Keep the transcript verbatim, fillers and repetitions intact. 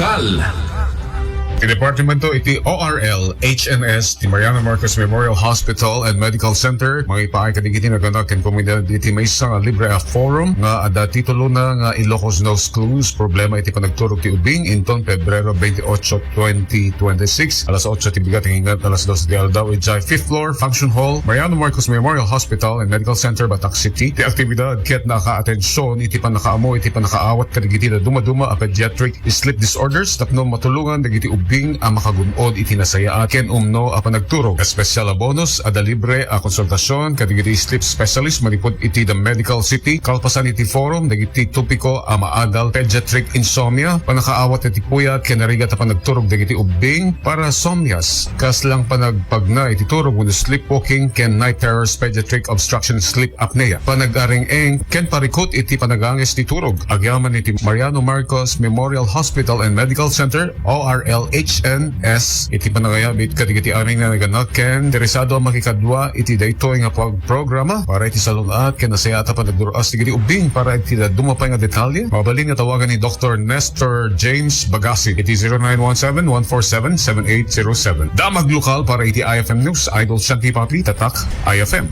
Tal. Ti departamento iti O R L H N S ti Mariano Marcos Memorial Hospital and Medical Center mangipaay kadagiti naganak ken komunidad iti maysa nga libre a forum nga adda titulona nga Ilocos Knows Clues, Problema iti Panagturog ti Ubing, inton Pebrero twenty-eight, twenty twenty-six, alas otso ti bigat ingat alas dos ti aldaw, idiay fifth floor, Function Hall, Mariano Marcos Memorial Hospital and Medical Center, Batac City. Ti aktibidad ket nakaatension iti pannakaammo iti pannakaawat kadagiti dadduma-duma a pediatric sleep disorders tapno matulongan dagiti ubbing a makagun-od iti nasayaat ken umno a panagturog. Espesyal a bonus, adda libre a konsultasion kadagiti sleep specialist manipud iti The Medical City, kalpasan iti forum dagiti topiko a maadal, pediatric insomnia, pannakaawat iti puyat ken narigat a panagturog dagiti ubbing, parasomnias, kasla panagpagna iti turog wenno sleepwalking ken night terrors, pediatric obstruction sleep apnea, panagaring-eng ken parikut iti panagangis ti turog. Agyaman iti Mariano Marcos Memorial Hospital and Medical Center, O R L H N S, iti panangayabit kadagiti amin nga naganak ken interesado a makikadua iti daytoy nga pagprograma para iti salun-at ken nasayaat a panagdur-as dagiti ubbing. Para iti dadduma pay nga detalye, mabalin nga tawagan ni Doktor Nestor James Bagasi iti zero nine one seven, one four seven, seven eight zero seven. Damag lokal para iti I F M News, Idol Santi Papi, Tatak I F M.